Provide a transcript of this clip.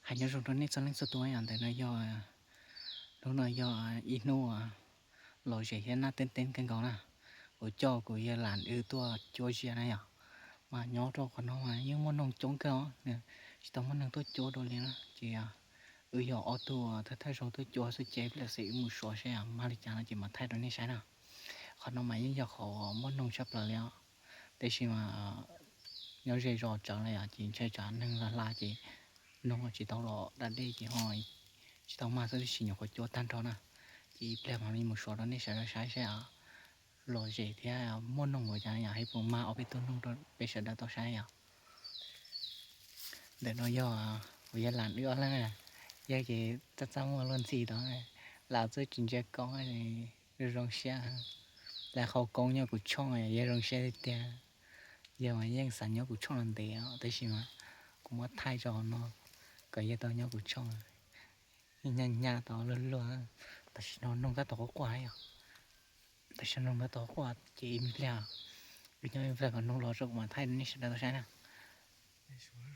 Hais nyob zoo rau nej txhua leej txhua tus yom, ntawm no yog, hnub no yog ib hnub lom zem thiab naj teeb teeb kawg nkaus na. Kuv coj kuv yawg lam wb tuaj cuab ziab na yom. Mas nyob rau qhov no mas yeej muaj noog coob kawg os, tsis tau muaj neeg tuaj cuab dua li na. Ces wb yog ob tug thawj thawj zaug tuaj cuab xwb ces pliag xwb wb mus suav saib mag li cas no ces mam thaij rau nej saib na. Qhov no mas yeej yog qhov muaj noog tshaj plaws li os. Tab sis mas nyob ze zos tsawv lawm yom, ces ntshai tsam neeg hla hla ces noog tsis tau los da dej ces ho tsis tau mag xwb, tab sis nyuam qhuav cuab tag nrho na. Ces ib pliag mam li mus suav rau nej sawv daws saib saib lom zem thiab muaj noog ua cas yom, hais puas mag ob peb tug noog rau peb sawv daws tau saib yom. Ntawm no yog kuv yawg lam wb ob leeg, yawg ces txaj txaj muag luag ntxhi tod, lam txawj tsis ntsia koob, zoo zoo siab. Lam qhau koob nyob kuv tshooj yog zoo siab tiag tiag. Yawg mas yeej xav nyob kuv tshooj los ntev os, tab sis mas kuv muab thaij tso no kom yawg tau nyob kuv tshooj. Nyaj nyaj tod luag luag, tam sim no noog tab tom quaj quaj yom. Tam sim no noog tab tom quaj ces ib pliag, wb nyob ib pliag kom noog los tso kuv mam thaij rau nej sawv daws tau saib na.